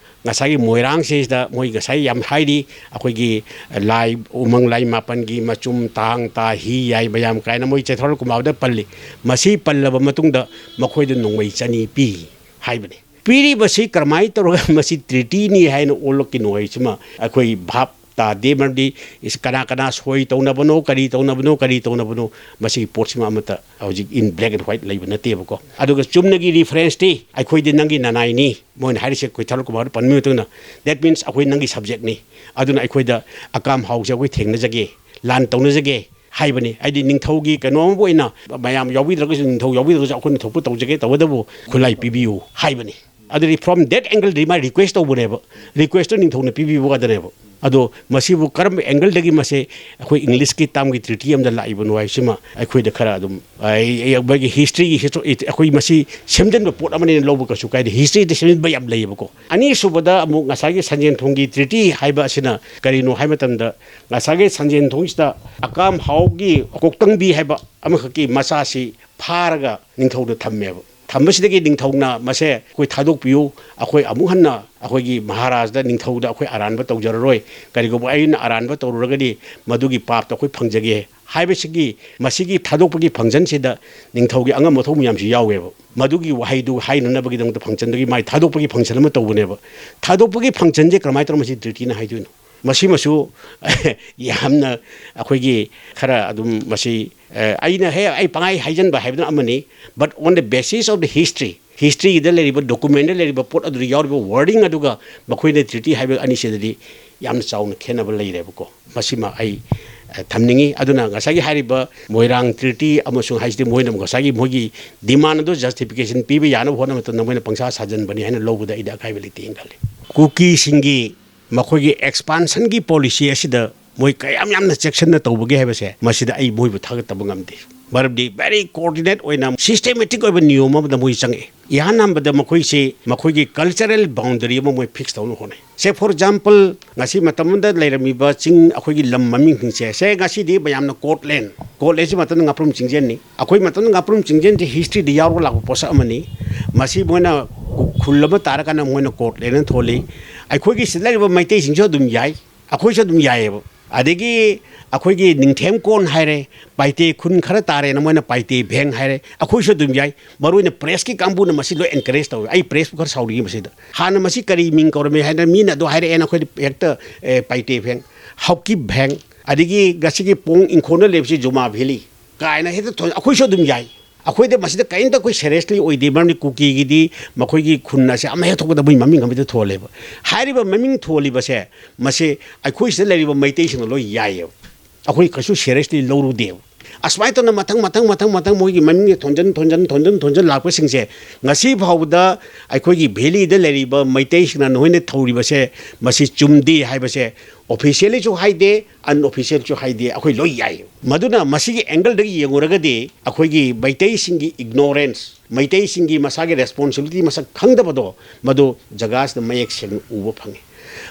ꯉꯁꯥꯏꯒꯤ ꯃꯣꯏꯔꯥꯡꯁꯤꯗ ꯃꯣꯏ ꯉꯁꯥꯏ ꯌꯥꯝ ꯍꯥꯏꯔꯤ, ꯑꯩꯈꯣꯏꯒꯤ ꯂꯥꯏ, ꯎꯃꯪ ꯂꯥꯏ ꯃꯥꯄꯟꯒꯤ ꯃꯆꯨꯝ, ꯇꯥꯡ, ꯇꯥ, ꯍꯤ, ꯌꯥꯏ, ꯃꯌꯥꯝ ꯀꯥꯏꯅ ꯃꯣꯏ ꯆꯩꯊꯥꯔꯣꯜ ꯀꯨꯝꯕꯥꯕꯗ ꯄꯜꯂꯤ꯫ ꯃꯁꯤ ꯄꯜꯂꯕ ꯃꯇꯨꯡꯗ ꯃꯈꯣꯏꯗ ꯅꯣꯡꯃꯩ ꯆꯅꯤ ꯄꯤ ꯍꯥꯏꯕꯅꯤ꯫ ꯄꯤꯔꯤꯕꯁꯤ ꯀꯔꯝꯍꯥꯏꯅ ꯇꯧꯔꯒ ꯃꯁꯤ ꯇ꯭ꯔꯤꯇꯤꯅꯤ ꯍꯥꯏꯅ ꯑꯣꯜꯂꯛꯀꯤꯅꯣ ꯍꯥꯏꯁꯤꯃ ꯑꯩꯈꯣꯏ ꯚꯥꯞ ꯇꯥꯗꯦ꯫ ꯃꯔꯝꯗꯤ ꯏꯁ ꯀꯅꯥ ꯀꯅꯥ ꯁꯣꯏ ꯇꯧꯅꯕꯅꯣ, ꯀꯔꯤ ꯇꯧꯅꯕꯅꯣ, ꯀꯔꯤ ꯇꯧꯅꯕꯅꯣ, ꯃꯁꯤꯒꯤ ꯄꯣꯠꯁꯤꯃ ꯑꯃꯠꯇ ꯍꯧꯖꯤꯛ in black and white ꯂꯩꯕ ꯅꯠꯇꯦꯕꯀꯣ꯫ ꯑꯗꯨꯒ ꯆꯨꯝꯅꯒꯤ reference ꯇꯤ ꯑꯩꯈꯣꯏꯗꯤ ꯅꯪꯒꯤ ꯅꯅꯥꯏꯅꯤ, ꯃꯣꯏꯅ ꯍꯥꯏꯔꯤꯁꯦ ꯑꯩꯈꯣꯏ ꯊꯥꯔꯣꯜ ꯀꯨꯃꯥꯔꯗ ꯄꯟꯕꯒꯤ ꯃꯇꯨꯡ ꯏꯟꯅ, that means ꯑꯩꯈꯣꯏ ꯅꯪꯒꯤ subject ꯅꯤ, ꯑꯗꯨꯅ ꯑꯩꯈꯣꯏꯗ ꯑꯀꯥꯝ ꯍꯥꯎꯁꯦ ꯑꯩꯈꯣꯏ ꯊꯦꯡꯅꯖꯒꯦ, ꯂꯥꯟ ꯇꯧꯅꯖꯒꯦ ꯍꯥꯏꯕꯅꯤ꯫ ꯍꯥꯏꯗꯤ ꯅꯤꯡꯊꯧꯒꯤ ꯀꯩꯅꯣ ꯑꯃꯕꯨ ꯑꯣꯏꯅ ꯃꯌꯥꯝ ꯌꯥꯎꯕꯤꯗ꯭ꯔꯒꯁꯨ, ꯅꯤꯡꯊꯧ ꯌꯥꯎꯕꯤꯗ꯭ꯔꯒꯁꯨ ꯑꯩꯈꯣꯏꯅ ꯊꯣꯛꯄ ꯇꯧꯖꯒꯦ, ꯇꯧꯕꯇꯕꯨ ꯈꯨꯠꯂꯥꯏ ꯄꯤꯕꯤꯌꯨ ꯍꯥꯏꯕꯅꯤ꯫ ꯑꯗꯨꯗꯤ from that angle D my request ꯇꯧꯕꯅꯦꯕ, request ꯇꯣ ꯅꯤꯡꯊꯧꯅ ꯄꯤꯕꯤꯕ ꯋꯥꯗꯅꯦꯕ꯫ ꯑꯗꯣ ꯃꯁꯤꯕꯨ ꯀꯔꯝꯕ angle ꯗꯒꯤ ꯃꯁꯦ ꯑꯩꯈꯣꯏ English ꯀꯤ term ꯒꯤ treaty ꯑꯃꯗ ꯂꯥꯛꯏꯕꯅꯣ ꯍꯥꯏꯕꯁꯤꯃ ꯑꯩꯈꯣꯏꯗ ꯈꯔ ꯑꯗꯨꯝ, ꯑꯩ-, ꯑꯩ-, ꯑꯩꯈꯣꯏꯒꯤ history ꯒꯤ ꯍꯤꯁꯇꯣ-, ꯑꯩꯈꯣꯏ ꯃꯁꯤ ꯁꯦꯝꯖꯤꯟꯕ ꯄꯣꯠ ꯑꯃꯅꯦꯅ ꯂꯧꯕ ꯀꯩꯁꯨ ꯀꯥꯏꯗꯦ꯫ History ꯗ ꯁꯦꯝꯖꯤꯟꯕ ꯌꯥꯝ ꯂꯩꯌꯦꯕꯀꯣ꯫ ꯑꯅꯤꯁꯨꯕꯗ ꯑꯃꯨꯛ ꯉꯁꯥꯏꯒꯤ ꯁꯟꯖꯦꯟ ꯊꯣꯡꯒꯤ treaty ꯍꯥꯏꯕ ꯑꯁꯤꯅ ꯀꯔꯤꯅꯣ ꯍꯥꯏꯕ ꯃꯇꯝꯗ, ꯉꯁꯥꯏꯒꯤ ꯁꯟꯖꯦꯟ ꯊꯣꯡꯁꯤꯗ ꯑꯀꯥꯝ ꯍꯥꯎꯒꯤ ꯀꯣꯛꯇꯪꯕꯤ ꯍꯥꯏꯕ ꯑꯃꯈꯛꯀꯤ ꯃꯆꯥꯁꯤ ꯐꯥꯔꯒ ꯅꯤꯡꯊꯧꯗ ꯊꯝꯃꯦꯕ꯫ ꯊꯝꯕꯁꯤꯗꯒꯤ ꯅꯤꯡꯊꯧꯅ ꯃꯁꯦ ꯑꯩꯈꯣꯏ ꯊꯥꯗꯣꯛꯄꯤꯌꯨ, ꯑꯩꯈꯣꯏ ꯑꯃꯨꯛ ꯍꯟꯅ ꯑꯩꯈꯣꯏꯒꯤ ꯃꯍꯥꯔꯥꯖꯗ, ꯅꯤꯡꯊꯧꯗ ꯑꯩꯈꯣꯏ ꯑꯔꯥꯟꯕ ꯇꯧꯖꯔꯔꯣꯏ, ꯀꯔꯤꯒꯨꯝꯕ ꯑꯩꯅ ꯑꯔꯥꯟꯕ ꯇꯧꯔꯨꯔꯒꯗꯤ ꯃꯗꯨꯒꯤ ꯄꯥꯞꯇ ꯑꯩꯈꯣꯏ ꯐꯪꯖꯒꯦ ꯍꯥꯏꯕꯁꯤꯒꯤ, ꯃꯁꯤꯒꯤ ꯊꯥꯗꯣꯛꯄꯒꯤ function ꯁꯤꯗ ꯅꯤꯡꯊꯧꯒꯤ ꯑꯉꯝ ꯑꯊꯧ ꯃꯌꯥꯝꯁꯨ ꯌꯥꯎꯋꯦꯕ꯫ ꯃꯗꯨꯒꯤ ꯋꯥꯍꯩꯗꯨ ꯍꯥꯏꯅꯅꯕꯒꯤꯗꯃꯛꯇ function ꯗꯨꯒꯤ ꯃꯥꯏ ꯊꯥꯗꯣꯛꯄꯒꯤ function ꯑꯃ ꯇꯧꯕꯅꯦꯕ꯫ ꯊꯥꯗꯣꯛꯄꯒꯤ function ꯁꯦ ꯀꯔꯝꯍꯥꯏꯅ ꯇꯧꯔ ꯃꯁꯤ treaty ꯅ ꯍꯥꯏꯗꯣꯏꯅꯣ? ꯃꯁꯤꯃꯁꯨ ꯌꯥꯝꯅ ꯑꯩꯈꯣꯏꯒꯤ ꯈꯔ ꯑꯗꯨꯝ ꯃꯁꯤ, ꯑ, ꯑꯩꯅ ꯍꯦ, ꯑꯩ ꯄꯪꯍꯥꯏ ꯍꯥꯏꯖꯟꯕ ꯍꯥꯏꯕꯗꯨꯅ ꯑꯃꯅꯤ, but on the basis of the history, history ꯗ ꯂꯩꯔꯤꯕ, document ꯗ ꯂꯩꯔꯤꯕ ꯄꯣꯠ ꯑꯗꯨꯗ ꯌꯥꯎꯔꯤꯕ wording ꯑꯗꯨꯒ ꯃꯈꯣꯏꯅ treaty ꯍꯥꯏꯕ ꯑꯅꯤꯁꯤꯗꯗꯤ ꯌꯥꯝꯅ ꯆꯥꯎꯅ ꯈꯦꯠꯅꯕ ꯂꯩꯔꯦꯕꯀꯣ꯫ ꯃꯁꯤꯃ ꯑꯩ, ꯑ, ꯊꯝꯅꯤꯡꯉꯤ꯫ ꯑꯗꯨꯅ ꯉꯁꯥꯏꯒꯤ ꯍꯥꯏꯔꯤꯕ ꯃꯣꯏꯔꯥꯡ treaty ꯑꯃꯁꯨꯡ ꯍꯥꯏꯁꯤꯗꯤ ꯃꯣꯏꯅ ꯉꯁꯥꯏꯒꯤ ꯃꯣꯏꯒꯤ demand ꯑꯗꯨ justification ꯄꯤꯕ ꯌꯥꯅꯕ ꯍꯣꯠꯅꯕ ꯃꯇꯝꯗ ꯃꯣꯏꯅ ꯄꯪꯁꯥ ꯁꯥꯖꯟꯕꯅꯤ ꯍꯥꯏꯅ ꯂꯧꯕꯗ ꯑꯩꯗꯤ ꯑꯀꯥꯏꯕ ꯂꯩꯇꯦꯅ ꯈꯜꯂꯤ꯫ ꯀꯨꯀꯤꯁꯤꯡꯒꯤ ꯃꯈꯣꯏꯒꯤ expansion ꯒꯤ policy ꯑꯁꯤꯗ ꯃꯣꯏ ꯀꯌꯥꯝ ꯌꯥꯝꯅ ꯆꯦꯛꯁꯤꯟꯅ ꯇꯧꯕꯒꯦ ꯍꯥꯏꯕꯁꯦ, ꯃꯁꯤꯗ ꯑꯩ ꯃꯣꯏꯕꯨ ꯊꯥꯒꯠꯇꯕ ꯉꯝꯗꯦ꯫ ꯃꯔꯝꯗꯤ very coordinate ꯑꯣꯏꯅ, systematic ꯑꯣꯏꯕ ꯅꯤꯌꯣꯝ ꯑꯃꯗ ꯃꯣꯏ ꯆꯪꯉꯛꯑꯦ꯫ ꯏꯍꯥꯟ ꯍꯥꯟꯕꯗ ꯃꯈꯣꯏꯁꯤ ꯃꯈꯣꯏꯒꯤ cultural boundary ꯑꯃ ꯃꯣꯏ fix ꯇꯧꯅꯕ ꯍꯣꯠꯅꯩ꯫ Say, for example, ꯉꯁꯤ ꯃꯇꯝ ꯑꯃꯗ ꯂꯩꯔꯝꯃꯤꯕ ꯆꯤꯡ, ꯑꯩꯈꯣꯏꯒꯤ ꯂꯝ ꯃꯃꯤꯡꯁꯤꯡꯁꯦ, say, ꯉꯁꯤꯗꯤ ꯃꯌꯥꯝꯅ ꯀꯣꯠꯂꯦꯟ, ꯀꯣꯠꯂꯦꯟꯁꯤ ꯃꯇꯝꯗ ꯉꯥꯄ꯭ꯔꯨꯝ ꯆꯤꯡꯖꯦꯟꯅꯤ꯫ ꯑꯩꯈꯣꯏ ꯃꯇꯝꯗ ꯉꯥꯄ꯭ꯔꯨꯝ ꯆꯤꯡꯖꯦꯟꯁꯤ history ꯗ ꯌꯥꯎꯔꯒ ꯂꯥꯛꯄ ꯄꯣꯠꯁꯛ ꯑꯃꯅꯤ꯫ ꯃꯁꯤ ꯃꯣꯏꯅ ꯈꯨꯜ ꯑꯃ ꯇꯥꯔꯀꯥꯟꯗ ꯃꯣꯏꯅ ꯀꯣꯔꯠ ꯂꯦꯟꯅ ꯊꯣꯜꯂꯤ꯫ ꯑꯩꯈꯣꯏꯒꯤ ꯁꯤꯗ ꯂꯩꯔꯤꯕ ꯃꯩꯇꯩꯁꯤꯡꯁꯨ ꯑꯗꯨꯝ ꯌꯥꯏ, ꯑꯩꯈꯣꯏꯁꯨ ꯑꯗꯨꯝ ꯌꯥꯏꯑꯕ꯫ ꯑꯗꯒꯤ ꯑꯩꯈꯣꯏꯒꯤ ꯅꯤꯡꯊꯦꯝ ꯀꯣꯟ ꯍꯥꯏꯔꯦ, ꯄꯥꯏꯇꯦ ꯈꯨꯟ ꯈꯔ ꯇꯥꯔꯦꯅ ꯃꯣꯏꯅ ꯄꯥꯏꯇꯦ ꯚꯦꯡ ꯍꯥꯏꯔꯦ, ꯑꯩꯈꯣꯏꯁꯨ ꯑꯗꯨꯝ ꯌꯥꯏ꯫ ꯃꯔꯨ ꯑꯣꯏꯅ ꯄ꯭ꯔꯦꯁꯀꯤ ꯀꯥꯡꯕꯨꯅ ꯃꯁꯤ ꯂꯣꯏ ꯑꯦꯟꯀꯔꯦꯖ ꯇꯧꯏ꯫ ꯑꯩ ꯄ꯭ꯔꯦꯁꯄꯨ ꯈꯔ ꯁꯥꯎꯔꯤ ꯃꯁꯤꯗ꯫ ꯍꯥꯟꯅ ꯃꯁꯤ ꯀꯔꯤ ꯃꯤꯡ ꯀꯧꯔꯝꯃꯤ ꯍꯥꯏꯅ ꯃꯤꯅ ꯑꯗꯨ ꯍꯥꯏꯔꯛꯑꯦꯅ ꯑꯩꯈꯣꯏꯗ ꯍꯦꯛꯇ, ꯑꯦ, ꯄꯥꯏꯇꯦ ꯚꯦꯡ, ꯍꯥꯎꯀꯤꯞ ꯚꯦꯡ, ꯑꯗꯒꯤ ꯉꯁꯤꯒꯤ ꯄꯣꯡ ꯏꯪꯈꯣꯜꯗ ꯂꯩꯕꯁꯤ ꯖꯨꯃꯥ ꯚꯦꯂꯤ ꯀꯥꯏꯅ ꯍꯦꯛꯇ ꯊꯣꯟ-, ꯑꯩꯈꯣꯏꯁꯨ ꯑꯗꯨꯝ ꯌꯥꯏ꯫ ꯑꯩꯈꯣꯏꯗ ꯃꯁꯤꯗ ꯀꯔꯤꯝꯇ ꯑꯩꯈꯣꯏ ꯁꯦꯔꯤꯌꯁꯂꯤ ꯑꯣꯏꯗꯦ, ꯃꯔꯝꯗꯤ ꯀꯨꯀꯤꯒꯤꯗꯤ ꯃꯈꯣꯏꯒꯤ ꯈꯨꯟ ꯑꯁꯦ ꯑꯃ ꯍꯦꯛ ꯊꯣꯛꯄꯗ ꯃꯣꯏ ꯃꯃꯤꯡ ꯑꯃꯗ ꯊꯣꯜꯂꯦꯕ꯫ ꯍꯥꯏꯔꯤꯕ ꯃꯃꯤꯡ ꯊꯣꯜꯂꯤꯕꯁꯦ, ꯃꯁꯤ ꯑꯩꯈꯣꯏ ꯁꯤꯗ ꯂꯩꯔꯤꯕ ꯃꯩꯇꯩꯁꯤꯡꯅ ꯂꯣꯏ ꯌꯥꯏꯌꯦꯕ꯫ ꯑꯩꯈꯣꯏ ꯀꯩꯁꯨ ꯁꯦꯔꯤꯌꯁꯂꯤ ꯂꯧꯔꯨꯗꯦꯕ꯫ ꯑꯁꯨꯃꯥꯏꯅ ꯇꯧꯅ ꯃꯊꯪ, ꯃꯊꯪ, ꯃꯊꯪ, ꯃꯊꯪ ꯃꯣꯏꯒꯤ ꯃꯃꯤꯡꯁꯦ ꯊꯣꯟꯖꯟ, ꯊꯣꯟꯖꯟ, ꯊꯣꯟꯖꯟ, ꯊꯣꯟꯖꯟ ꯂꯥꯛꯄꯁꯤꯡꯁꯦ, ꯉꯁꯤ ꯐꯥꯎꯕꯗ ꯑꯩꯈꯣꯏꯒꯤ ꯚꯦꯂꯤꯗ ꯂꯩꯔꯤꯕ ꯃꯩꯇꯩꯁꯤꯡꯅ ꯅꯈꯣꯏꯅ ꯊꯧꯔꯤꯕꯁꯦ, ꯃꯁꯤ ꯆꯨꯝꯗꯦ ꯍꯥꯏꯕꯁꯦ ꯑꯣꯐꯤꯁꯤꯌꯦꯜꯂꯤꯁꯨ ꯍꯥꯏꯗꯦ, ꯑꯟꯑꯣꯐꯤꯁꯤꯌꯦꯜꯁꯨ ꯍꯥꯏꯗꯦ, ꯑꯩꯈꯣꯏ ꯂꯣꯏ ꯌꯥꯏ꯫ ꯃꯗꯨꯅ ꯃꯁꯤꯒꯤ ꯑꯦꯡꯒꯜꯗꯒꯤ ꯌꯦꯡꯉꯨꯔꯒꯗꯤ ꯑꯩꯈꯣꯏꯒꯤ ꯃꯩꯇꯩꯁꯤꯡꯒꯤ ꯏꯒꯅꯣꯔꯦꯟꯁ, ꯃꯩꯇꯩꯁꯤꯡꯒꯤ ꯃꯁꯥꯒꯤ ꯔꯦꯁꯄꯣꯟꯁꯤꯕꯤꯂꯤꯇꯤ ꯃꯁꯛ ꯈꯪꯗꯕꯗꯣ, ꯃꯗꯨ ꯖꯒꯥꯁꯤꯗ ꯃꯌꯦꯛ ꯁꯦꯡꯅ ꯎꯕ ꯐꯪꯉꯤ꯫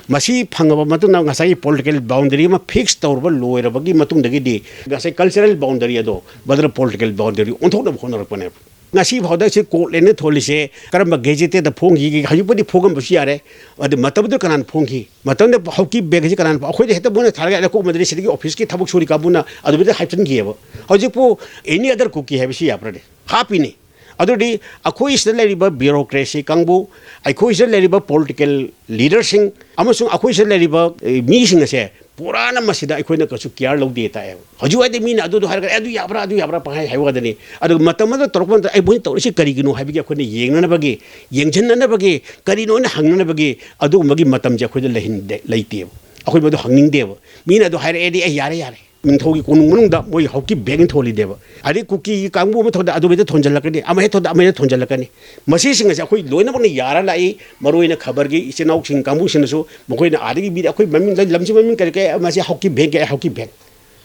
ꯃꯁꯤ ꯐꯪꯉꯕ ꯃꯇꯨꯡꯗ ꯉꯁꯥꯏꯒꯤ ꯄꯣꯂꯤꯇꯤꯀꯦꯜ ꯕꯥꯎꯟꯗꯔꯤ ꯑꯃ ꯐꯤꯛꯁ ꯇꯧꯔꯕ ꯂꯣꯏꯔꯕꯒꯤ ꯃꯇꯨꯡꯗꯒꯤꯗꯤ ꯉꯁꯥꯏ ꯀꯜꯆꯔꯦꯜ ꯕꯥꯎꯟꯗꯔꯤ ꯑꯗꯣ ꯃꯗꯨꯅ ꯄꯣꯂꯤꯇꯤꯀꯦꯜ ꯕꯥꯎꯟꯗꯔꯤ ꯑꯣꯟꯊꯣꯛꯅꯕ ꯍꯣꯠꯅꯔꯛꯄꯅꯦꯕ꯫ ꯉꯁꯤ ꯐꯥꯎꯗ ꯁꯤ ꯀꯣꯔꯠ ꯂꯦꯟꯅ ꯊꯣꯜꯂꯤꯁꯦ ꯀꯔꯝꯕ ꯒꯦꯖꯦꯇꯦꯗ ꯐꯣꯡꯈꯤꯒꯦ? ꯍꯧꯖꯤꯛꯄꯨꯗꯤ ꯐꯣꯡꯉꯝꯕꯁꯨ ꯌꯥꯔꯦ꯫ ꯑꯗꯨ ꯃꯇꯝꯗꯨꯗ ꯀꯅꯥꯅ ꯐꯣꯡꯈꯤ? ꯃꯇꯝꯗ ꯍꯥꯎꯀꯤꯞ ꯚꯦꯡ ꯑꯁꯤ ꯀꯅꯥꯅ ꯐꯣꯡ-, ꯑꯩꯈꯣꯏꯗ ꯍꯦꯛꯇ ꯃꯣꯏꯅ ꯊꯥꯔꯒ ꯑꯩꯅ ꯀꯣꯛ ꯃꯗꯨꯗꯤ ꯁꯤꯗꯒꯤ ꯑꯣꯐꯤꯁꯀꯤ ꯊꯕꯛ ꯁꯨꯔꯤ ꯀꯥꯡꯕꯨꯅ ꯑꯗꯨꯃꯥꯏꯅ ꯍꯥꯏꯖꯤꯟꯈꯤꯑꯕ꯫ ꯍꯧꯖꯤꯛꯄꯨ ꯑꯦꯅꯤ ꯑꯗꯔ ꯀꯨꯀꯤ ꯍꯥꯏꯕꯁꯤ ꯌꯥꯕ꯭ꯔꯅꯦ? ꯍꯥꯞꯄꯤꯅꯤ꯫ ꯑꯗꯨꯗꯤ ꯑꯩꯈꯣꯏ ꯁꯤꯗ ꯂꯩꯔꯤꯕ ꯕ꯭ꯌꯨꯔꯣꯀ꯭ꯔꯦꯁꯤ ꯀꯥꯡꯕꯨ, ꯑꯩꯈꯣꯏ ꯁꯤꯗ ꯂꯩꯔꯤꯕ ꯄꯣꯂꯤꯇꯤꯀꯦꯜ ꯂꯤꯗꯔꯁꯤꯡ ꯑꯃꯁꯨꯡ ꯑꯩꯈꯣꯏ ꯁꯤꯗ ꯂꯩꯔꯤꯕ, ꯑꯦ, ꯃꯤꯁꯤꯡ ꯑꯁꯦ ꯄꯨꯔꯥꯅ ꯃꯁꯤꯗ ꯑꯩꯈꯣꯏꯅ ꯀꯩꯁꯨ ꯀꯤꯌꯥꯔ ꯂꯧꯗꯦ ꯇꯥꯛꯑꯦꯕ꯫ ꯍꯧꯖꯤꯛ ꯋꯥꯏꯗꯤ ꯃꯤꯅ ꯑꯗꯨꯗꯣ ꯍꯥꯏꯔꯒ, "ꯑꯦ, ꯑꯗꯨ ꯌꯥꯕ꯭ꯔꯥ, ꯑꯗꯨ ꯌꯥꯕ꯭ꯔꯥ?" ꯄꯪꯍꯥꯏ ꯍꯥꯏꯕ ꯋꯥꯗꯅꯤ꯫ ꯑꯗꯨꯒ ꯃꯇꯝ ꯑꯃꯗ ꯇꯧꯔꯛꯄ ꯃꯇꯝꯗ, "ꯑꯩ ꯃꯣꯏꯅ ꯇꯧꯔꯤꯁꯤ ꯀꯔꯤꯒꯤꯅꯣ?" ꯍꯥꯏꯕꯒꯤ ꯑꯩꯈꯣꯏꯅ ꯌꯦꯡꯅꯅꯕꯒꯤ, ꯌꯦꯡꯁꯤꯟꯅꯅꯕꯒꯤ, ꯀꯔꯤꯅꯣ ꯍꯥꯏꯅ ꯍꯪꯅꯅꯕꯒꯤ ꯑꯗꯨꯒꯨꯝꯕꯒꯤ ꯃꯇꯝꯁꯦ ꯑꯩꯈꯣꯏꯗ ꯂꯩꯍꯟꯗꯦ, ꯂꯩꯇꯦꯕ꯫ ꯑꯩꯈꯣꯏ ꯃꯗꯨ ꯍꯪꯅꯤꯡꯗꯦꯕ꯫ ꯃꯤꯅ ꯑꯗꯨ ꯍꯥꯏꯔꯛꯑꯦꯗꯤ, "ꯑꯩ ꯌꯥꯔꯦ, ꯌꯥꯔꯦ"꯫ ꯅꯤꯡꯊꯧꯒꯤ ꯀꯣꯅꯨꯡ ꯃꯅꯨꯡꯗ ꯃꯣꯏ ꯍꯥꯎꯀꯤꯞ ꯚꯦꯡ ꯊꯣꯜꯂꯤꯅꯦꯕ꯫ ꯑꯗꯩ ꯀꯨꯀꯤꯒꯤ ꯀꯥꯡꯕꯨ ꯑꯃ ꯊꯣꯛꯂꯛꯑꯦ, ꯑꯗꯨꯃꯥꯏꯅ ꯊꯣꯟꯖꯜꯂꯛꯀꯅꯤ, ꯑꯃ ꯍꯦꯛ ꯊꯣꯛꯂꯛꯑꯦ, ꯑꯃ ꯍꯦꯛ ꯊꯣꯟꯖꯜꯂꯛꯀꯅꯤ꯫ ꯃꯁꯤꯁꯤꯡ ꯑꯁꯦ ꯑꯩꯈꯣꯏ ꯂꯣꯏꯅꯃꯛꯅ ꯌꯥꯔ ꯂꯥꯛꯏ꯫ ꯃꯔꯨꯑꯣꯏꯅ ꯈꯕꯔꯒꯤ ꯏꯆꯤꯟ ꯏꯅꯥꯎꯁꯤꯡ ꯀꯥꯡꯕꯨꯁꯤꯡꯅꯁꯨ ꯃꯈꯣꯏꯅ ꯑꯥꯗꯒꯤ ꯃꯤꯗ ꯑꯩꯈꯣꯏ ꯃꯃꯤꯡ, ꯂꯝꯁꯤ ꯃꯃꯤꯡ ꯀꯔꯤ ꯀꯔꯤ, ꯃꯁꯤ ꯍꯥꯎꯀꯤꯞ ꯚꯦꯡ ꯀꯔꯤ, ꯍꯥꯎꯀꯤꯞ ꯚꯦꯡ꯫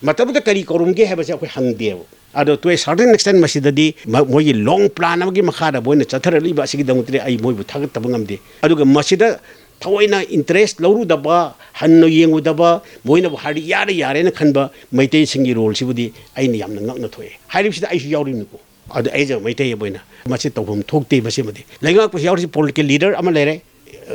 ꯃꯇꯝꯗꯨꯗ ꯀꯔꯤ ꯀꯧꯔꯝꯒꯦ ꯍꯥꯏꯕꯁꯦ ꯑꯩꯈꯣꯏ ꯍꯪꯗꯦꯕ꯫ ꯑꯗꯣ to a certain extent ꯃꯁꯤꯗꯗꯤ ꯃ-, ꯃꯣꯏꯒꯤ ꯂꯣꯡ ꯄ꯭ꯂꯥꯟ ꯑꯃꯒꯤ ꯃꯈꯥꯗ ꯃꯣꯏꯅ ꯆꯠꯊꯔꯛꯂꯤꯕ ꯑꯁꯤꯒꯤꯗꯃꯛꯇꯗꯤ ꯑꯩ ꯃꯣꯏꯕꯨ ꯊꯥꯒꯠꯇꯕ ꯉꯝꯗꯦ꯫ ꯑꯗꯨꯒ ꯃꯁꯤꯗ ꯊꯑꯣꯏꯅ ꯏꯟꯇꯔꯦꯁ ꯂꯧꯔꯨꯗꯕ, ꯍꯟꯅ ꯌꯦꯡꯉꯨꯗꯕ, ꯃꯣꯏꯅꯕꯨ ꯍꯥꯏꯔꯗꯤ ꯌꯥꯔꯦ ꯌꯥꯔꯦꯅ ꯈꯟꯕ ꯃꯩꯇꯩꯁꯤꯡꯒꯤ ꯔꯣꯜꯁꯤꯕꯨꯗꯤ ꯑꯩꯅ ꯌꯥꯝꯅ ꯉꯛꯅ ꯊꯣꯛꯑꯦ꯫ ꯍꯥꯏꯔꯤꯕꯁꯤꯗ ꯑꯩꯁꯨ ꯌꯥꯎꯔꯤꯕꯅꯤꯀꯣ꯫ ꯑꯗꯨ ꯑꯩꯁꯦ ꯃꯩꯇꯩ ꯑꯃ ꯑꯣꯏꯅ ꯃꯁꯤ ꯇꯧꯐꯝ ꯊꯣꯛꯇꯦ꯫ ꯃꯁꯤꯃꯗꯤ ꯂꯩꯉꯥꯛꯄꯁꯤ ꯌꯥꯎꯔꯤꯁꯤ ꯄꯣꯂꯤꯇꯤꯀꯦꯜ ꯂꯤꯗꯔ ꯑꯃ ꯂꯩꯔꯦ,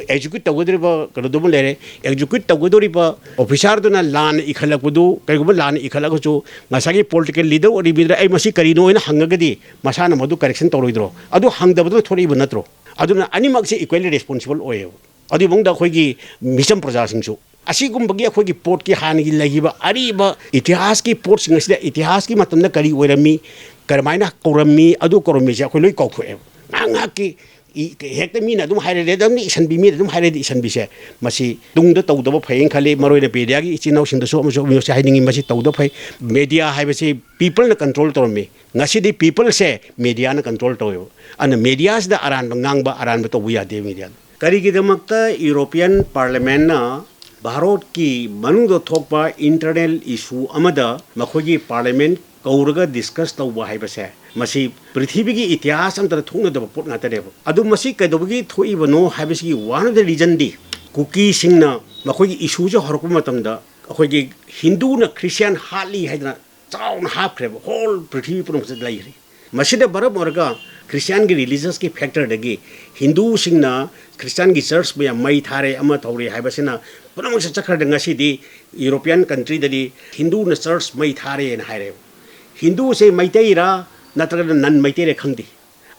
ꯑꯦꯛꯖꯤꯀ꯭ꯌꯨꯠ ꯇꯧꯒꯗꯧꯔꯤꯕ ꯀꯩꯅꯣꯗꯨꯃ ꯂꯩꯔꯦ꯫ ꯑꯦꯛꯖꯤꯀ꯭ꯌꯨꯠ ꯇꯧꯒꯗꯧꯔꯤꯕ ꯑꯣꯐꯤꯁꯥꯔꯗꯨꯅ ꯂꯥꯟꯅ ꯏꯈꯠꯂꯛꯄꯗꯨ, ꯀꯔꯤꯒꯨꯝꯕ ꯂꯥꯟꯅ ꯏꯈꯠꯂꯒꯁꯨ ꯉꯁꯥꯏꯒꯤ ꯄꯣꯂꯤꯇꯤꯀꯦꯜ ꯂꯤꯗꯔ ꯑꯣꯏꯔꯤꯕ ꯃꯤꯗꯨꯅ "ꯑꯩ ꯃꯁꯤ ꯀꯔꯤꯅꯣ?" ꯍꯥꯏꯅ ꯍꯪꯉꯒꯗꯤ ꯃꯁꯥꯅ ꯃꯗꯨ ꯀꯔꯦꯛꯁꯟ ꯇꯧꯔꯣꯏꯗ꯭ꯔꯣ? ꯑꯗꯨ ꯍꯪꯗꯕꯗꯨꯅ ꯊꯣꯛꯂꯛꯏꯕ ꯅꯠꯇ꯭ꯔꯣ? ꯑꯗꯨꯅ ꯑꯅꯤꯃꯛꯁꯦ ꯏꯀ꯭ꯋꯦꯂꯤ ꯔꯦꯁꯄꯣꯟꯁꯤꯕꯜ ꯑꯣꯏꯌꯦꯕ꯫ ꯑꯗꯨꯒꯤ ꯃꯑꯣꯡꯗ ꯑꯩꯈꯣꯏꯒꯤ ꯃꯤꯆꯝ ꯄ꯭ꯔꯖꯥꯁꯤꯡꯁꯨ ꯑꯁꯤꯒꯨꯝꯕꯒꯤ ꯑꯩꯈꯣꯏꯒꯤ ꯄꯣꯠꯀꯤ ꯍꯥꯟꯅꯒꯤ ꯂꯩꯈꯤꯕ ꯑꯔꯤꯕ ꯏꯇꯤꯍꯥꯁꯀꯤ ꯄꯣꯠꯁꯤꯡ ꯑꯁꯤꯗ ꯏꯇꯤꯍꯥꯁꯀꯤ ꯃꯇꯝꯗ ꯀꯔꯤ ꯑꯣꯏꯔꯝꯃꯤ, ꯀꯔꯝꯍꯥꯏꯅ ꯀꯧꯔꯝꯃꯤ, ꯑꯗꯨ ꯀꯧꯔꯝꯃꯤꯁꯦ ꯑꯩꯈꯣꯏ ꯂꯣꯏ ꯀꯥꯎꯊꯣꯛꯑꯦꯕ꯫ ꯉꯥꯏꯍꯥꯛ ꯉꯥꯏꯍꯥꯛꯀꯤ ꯏ-, ꯍꯦꯛꯇ ꯃꯤꯅ ꯑꯗꯨꯝ ꯍꯥꯏꯔꯦ, ꯑꯗꯨꯝ ꯏꯁꯟꯕꯤ, ꯃꯤꯅ ꯑꯗꯨꯝ ꯍꯥꯏꯔꯗꯤ ꯏꯁꯟꯕꯤꯁꯦ, ꯃꯁꯤ ꯇꯨꯡꯗ ꯇꯧꯗꯕ ꯐꯩꯌꯦꯅ ꯈꯜꯂꯤ꯫ ꯃꯔꯨ ꯑꯣꯏꯅ ꯃꯦꯗꯤꯌꯥꯒꯤ ꯏꯆꯤꯟ ꯏꯅꯥꯎꯁꯤꯡꯗꯁꯨ ꯑꯃꯁꯨ ꯑꯃꯁꯨ ꯍꯥꯏꯅꯤꯡꯉꯤ, ꯃꯁꯤ ꯇꯧꯗꯕ ꯐꯩ꯫ ꯃꯦꯗꯤꯌꯥ ꯍꯥꯏꯕꯁꯤ ꯄꯤꯄꯜꯅ ꯀꯟꯇ꯭ꯔꯣꯜ ꯇꯧꯔꯝꯃꯤ, ꯉꯁꯤꯗꯤ ꯄꯤꯄꯜꯁꯦ ꯃꯦꯗꯤꯌꯥꯅ ꯀꯟꯇ꯭ꯔꯣꯜ ꯇꯧꯋꯦꯕ꯫ ꯑꯗꯨꯅ ꯃꯦꯗꯤꯌꯥꯁꯤꯗ ꯑꯔꯥꯟꯕ ꯉꯥꯡꯕ, ꯑꯔꯥꯟꯕ ꯇꯧꯕ ꯌꯥꯗꯦ ꯃꯦꯗꯤꯌꯥꯗ꯫ ꯀꯔꯤꯒꯤꯗꯃꯛꯇ ꯌꯨꯔꯣꯄꯤꯌꯟ ꯄꯥꯔꯂꯤꯌꯥꯃꯦꯟꯅ ꯚꯥꯔꯣꯠꯀꯤ ꯃꯅꯨꯡꯗ ꯊꯣꯛꯄ ꯏꯟꯇꯔꯅꯦꯜ ꯏꯁꯨ ꯑꯃꯗ ꯃꯈꯣꯏꯒꯤ ꯄꯥꯔꯂꯤꯌꯥꯃꯦꯟ ꯀꯧꯔꯒ ꯗꯤꯁꯀꯁ ꯇꯧꯕ ꯍꯥꯏꯕꯁꯦ, ꯃꯁꯤ ꯄ꯭ꯔꯤꯊꯤꯕꯤꯒꯤ ꯏꯇꯤꯍꯥꯁ ꯑꯃꯠꯇꯗ ꯊꯣꯛꯅꯗꯕ ꯄꯣꯠ ꯉꯥꯛꯇꯅꯦꯕ꯫ ꯑꯗꯨ ꯃꯁꯤ ꯀꯩꯗꯧꯕꯒꯤ ꯊꯣꯛꯏꯕꯅꯣ ꯍꯥꯏꯕꯁꯤꯒꯤ one of the reason ꯗꯤ, ꯀꯨꯀꯤꯁꯤꯡꯅ ꯃꯈꯣꯏꯒꯤ ꯏꯁꯨꯁꯦ ꯍꯧꯔꯛꯄ ꯃꯇꯝꯗ ꯑꯩꯈꯣꯏꯒꯤ ꯍꯤꯟꯗꯨꯅ ꯈ꯭ꯔꯤꯁꯇꯤꯌꯥꯟ ꯍꯥꯠꯂꯤ ꯍꯥꯏꯗꯅ ꯆꯥꯎꯅ ꯍꯥꯞꯈ꯭ꯔꯦꯕ, ꯍꯣꯜ ꯄ꯭ꯔꯤꯊꯤꯕꯤ ꯄꯨꯝꯅꯃꯛꯁꯤꯗ ꯂꯩꯈ꯭ꯔꯦ꯫ ꯃꯁꯤꯅ ꯃꯔꯝ ꯑꯣꯏꯔꯒ ꯈ꯭ꯔꯤꯁꯇꯤꯌꯥꯟꯒꯤ ꯔꯤꯂꯤꯖꯁꯀꯤ ꯐꯦꯛꯇꯔꯗꯒꯤ ꯍꯤꯟꯗꯨꯁꯤꯡꯅ ꯈ꯭ꯔꯤꯁꯇꯤꯌꯥꯟꯒꯤ ꯆꯔꯆ ꯃꯌꯥꯝ ꯃꯩ ꯊꯥꯔꯦ, ꯑꯃ ꯇꯧꯔꯦ ꯍꯥꯏꯕꯁꯤꯅ ꯄꯨꯝꯅꯃꯛꯁꯦ ꯆꯠꯈ꯭ꯔꯗ ꯉꯁꯤꯗꯤ ꯌꯨꯔꯣꯄꯤꯌꯥꯟ ꯀꯟꯇ꯭ꯔꯤꯗꯗꯤ ꯍꯤꯟꯗꯨꯅ ꯆꯔꯆ ꯃꯩ ꯊꯥꯔꯦꯅ ꯍꯥꯏꯔꯦꯕ꯫ ꯍꯤꯟꯗꯨꯁꯦ ꯃꯩꯇꯩꯔꯥ ꯅꯠꯇ꯭ꯔꯒꯅ ꯅꯟ ꯃꯩꯇꯩꯔꯥ ꯈꯪꯗꯦ,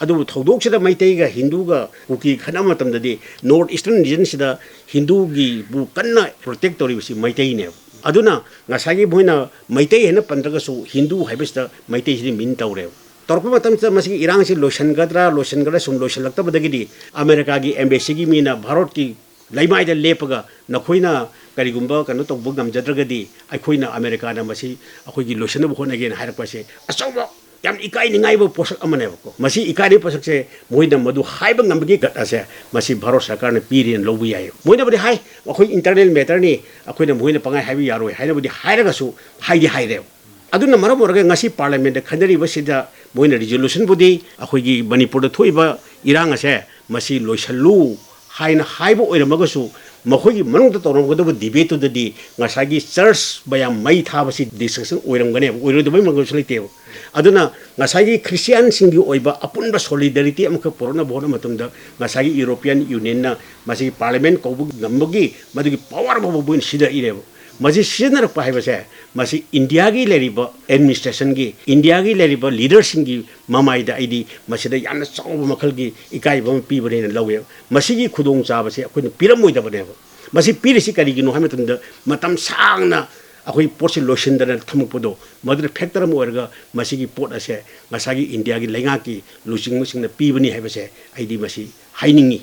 ꯑꯗꯨꯕꯨ ꯊꯧꯗꯣꯛꯁꯤꯗ ꯃꯩꯇꯩꯒ ꯍꯤꯟꯗꯨꯒ ꯀꯨꯀꯤ ꯈꯠꯅꯕ ꯃꯇꯝꯗꯗꯤ ꯅꯣꯔꯠ ꯏꯁꯇꯔꯟ ꯔꯤꯖꯟꯁꯤꯗ ꯍꯤꯟꯗꯨꯒꯤꯕꯨ ꯀꯟꯅ ꯄ꯭ꯔꯣꯇꯦꯛ ꯇꯧꯔꯤꯕꯁꯤ ꯃꯩꯇꯩꯅꯦꯕ꯫ ꯑꯗꯨꯅ ꯉꯁꯥꯏꯒꯤ ꯃꯣꯏꯅ ꯃꯩꯇꯩ ꯍꯥꯏꯅ ꯄꯟꯗ꯭ꯔꯒꯁꯨ ꯍꯤꯟꯗꯨ ꯍꯥꯏꯕꯁꯤꯗ ꯃꯩꯇꯩꯁꯤꯗꯤ ꯃꯤꯟ ꯇꯧꯔꯦꯕ꯫ ꯇꯧꯔꯛꯄ ꯃꯇꯝꯁꯤꯗ ꯃꯁꯤꯒꯤ ꯏꯔꯥꯡꯁꯤ ꯂꯣꯏꯁꯤꯟꯒꯗ꯭ꯔꯥ, ꯂꯣꯏꯁꯤꯟꯒꯗ꯭ꯔꯥ ꯁꯨꯝ ꯂꯣꯏꯁꯤꯜꯂꯛꯇꯕꯗꯒꯤꯗꯤ ꯑꯃꯦꯔꯤꯀꯥꯒꯤ ꯑꯦꯝꯕꯦꯁꯤꯒꯤ ꯃꯤꯅ ꯚꯥꯔꯠꯀꯤ ꯂꯩꯃꯥꯏꯗ ꯂꯦꯞꯄꯒ ꯅꯈꯣꯏꯅ ꯀꯔꯤꯒꯨꯝꯕ ꯀꯩꯅꯣ ꯇꯧꯕ ꯉꯝꯖꯗ꯭ꯔꯒꯗꯤ ꯑꯩꯈꯣꯏꯅ ꯑꯃꯦꯔꯤꯀꯥꯅ ꯃꯁꯤ ꯑꯩꯈꯣꯏꯒꯤ ꯂꯣꯏꯁꯤꯟꯅꯕ ꯍꯣꯠꯅꯒꯦꯅ ꯍꯥꯏꯔꯛꯄꯁꯦ ꯑꯆꯧꯕ ꯌꯥꯝ ꯏꯀꯥꯏꯅꯤꯡꯉꯥꯏꯕ ꯄꯣꯠꯁꯛ ꯑꯃꯅꯦꯕꯀꯣ꯫ ꯃꯁꯤ ꯏꯀꯥꯏꯅꯤꯡꯉꯥꯏ ꯄꯣꯠꯁꯛꯁꯦ ꯃꯣꯏꯅ ꯃꯗꯨ ꯍꯥꯏꯕ ꯉꯝꯕꯒꯤ ꯒꯠ ꯑꯁꯦ ꯃꯁꯤ ꯚꯥꯔꯠ ꯁꯔꯀꯥꯔꯅ ꯄꯤꯔꯦꯅ ꯂꯧꯕ ꯌꯥꯏ꯫ ꯃꯣꯏꯅꯕꯨꯗꯤ ꯍꯥꯏ, ꯑꯩꯈꯣꯏ ꯏꯟꯇꯔꯅꯦꯜ ꯃꯦꯇꯔꯅꯤ, ꯑꯩꯈꯣꯏꯅ ꯃꯣꯏꯅ ꯄꯪꯍꯥꯏ ꯍꯥꯏꯕ ꯌꯥꯔꯣꯏ ꯍꯥꯏꯅꯕꯨꯗꯤ ꯍꯥꯏꯔꯒꯁꯨ ꯍꯥꯏꯗꯤ ꯍꯥꯏꯔꯦꯕ꯫ ꯑꯗꯨꯅ ꯃꯔꯝ ꯑꯣꯏꯔꯒ ꯉꯁꯤ ꯄꯥꯔꯂꯤꯌꯥꯃꯦꯟꯗ ꯈꯟꯅꯔꯤꯕꯁꯤꯗ ꯃꯣꯏꯅ ꯔꯤꯖꯣꯂꯨꯁꯟꯕꯨꯗꯤ ꯑꯩꯈꯣꯏꯒꯤ ꯃꯅꯤꯄꯨꯔꯗ ꯊꯣꯛꯏꯕ ꯏꯔꯥꯡ ꯑꯁꯦ ꯃꯁꯤ ꯂꯣꯏꯁꯤꯜꯂꯨ ꯍꯥꯏꯅ ꯍꯥꯏꯕ ꯑꯣꯏꯔꯝꯃꯒꯁꯨ ꯃꯈꯣꯏꯒꯤ ꯃꯅꯨꯡꯗ ꯇꯧꯔꯝꯒꯗꯕ ꯗꯤꯕꯦꯠꯇꯨꯗꯗꯤ ꯉꯁꯥꯏꯒꯤ ꯆꯔꯆ ꯃꯌꯥꯝ ꯃꯩ ꯊꯥꯕꯁꯤ ꯗꯤꯁꯀꯁꯟ ꯑꯣꯏꯔꯝꯒꯅꯦꯕ, ꯑꯣꯏꯔꯣꯏꯗꯕꯩ ꯃꯒꯨꯟꯁꯨ ꯂꯩꯇꯦꯕ꯫ ꯑꯗꯨꯅ ꯉꯁꯥꯏꯒꯤ ꯈ꯭ꯔꯤꯁꯇꯤꯌꯥꯟꯁꯤꯡꯒꯤ ꯑꯣꯏꯕ ꯑꯄꯨꯟꯕ ꯁꯣꯂꯤꯗꯔꯤꯇꯤ ꯑꯃꯈꯛ ꯄꯨꯔꯛꯅꯕ ꯍꯣꯠꯅꯕ ꯃꯇꯝꯗ ꯉꯁꯥꯏꯒꯤ ꯌꯨꯔꯣꯄꯤꯌꯥꯟ ꯌꯨꯅꯤꯌꯟꯅ ꯃꯁꯤꯒꯤ ꯄꯥꯔꯂꯤꯌꯥꯃꯦꯟ ꯀꯧꯕ ꯉꯝꯕꯒꯤ ꯃꯗꯨꯒꯤ ꯄꯋꯥꯔ ꯐꯥꯎꯕ ꯃꯣꯏꯅ ꯁꯤꯖꯤꯟꯅꯔꯛꯏꯅꯦꯕ꯫ ꯃꯁꯤ ꯁꯤꯖꯤꯟꯅꯔꯛꯄ ꯍꯥꯏꯕꯁꯦ ꯃꯁꯤ ꯏꯟꯗꯤꯌꯥꯒꯤ ꯂꯩꯔꯤꯕ ꯑꯦꯗꯃꯤꯅꯤꯁꯇ꯭ꯔꯦꯁꯟꯒꯤ, ꯏꯟꯗꯤꯌꯥꯒꯤ ꯂꯩꯔꯤꯕ ꯂꯤꯗꯔꯁꯤꯡꯒꯤ ꯃꯃꯥꯏꯗ ꯑꯩꯗꯤ ꯃꯁꯤꯗ ꯌꯥꯝꯅ ꯆꯥꯎꯕ ꯃꯈꯜꯒꯤ ꯏꯀꯥꯏꯕ ꯑꯃ ꯄꯤꯕꯅꯦꯅ ꯂꯧꯋꯦꯕ꯫ ꯃꯁꯤꯒꯤ ꯈꯨꯗꯣꯡꯆꯥꯕꯁꯦ ꯑꯩꯈꯣꯏꯅ ꯄꯤꯔꯝꯃꯣꯏꯗꯕꯅꯦꯕ꯫ ꯃꯁꯤ ꯄꯤꯔꯤꯁꯤ ꯀꯔꯤꯒꯤꯅꯣ ꯍꯥꯏꯕ ꯃꯇꯝꯗ ꯃꯇꯝ ꯁꯥꯡꯅ ꯑꯩꯈꯣꯏ ꯄꯣꯠꯁꯤ ꯂꯣꯏꯁꯤꯟꯗꯅ ꯊꯝꯃꯛꯄꯗꯣ, ꯃꯗꯨꯅ ꯐꯦꯛꯇꯔ ꯑꯃ ꯑꯣꯏꯔꯒ ꯃꯁꯤꯒꯤ ꯄꯣꯠ ꯑꯁꯦ ꯉꯁꯥꯏꯒꯤ ꯏꯟꯗꯤꯌꯥꯒꯤ ꯂꯩꯉꯥꯛꯀꯤ ꯂꯨꯆꯤꯡꯕꯁꯤꯡꯅ ꯄꯤꯕꯅꯤ ꯍꯥꯏꯕꯁꯦ ꯑꯩꯗꯤ ꯃꯁꯤ ꯍꯥꯏꯅꯤꯡꯉꯤ꯫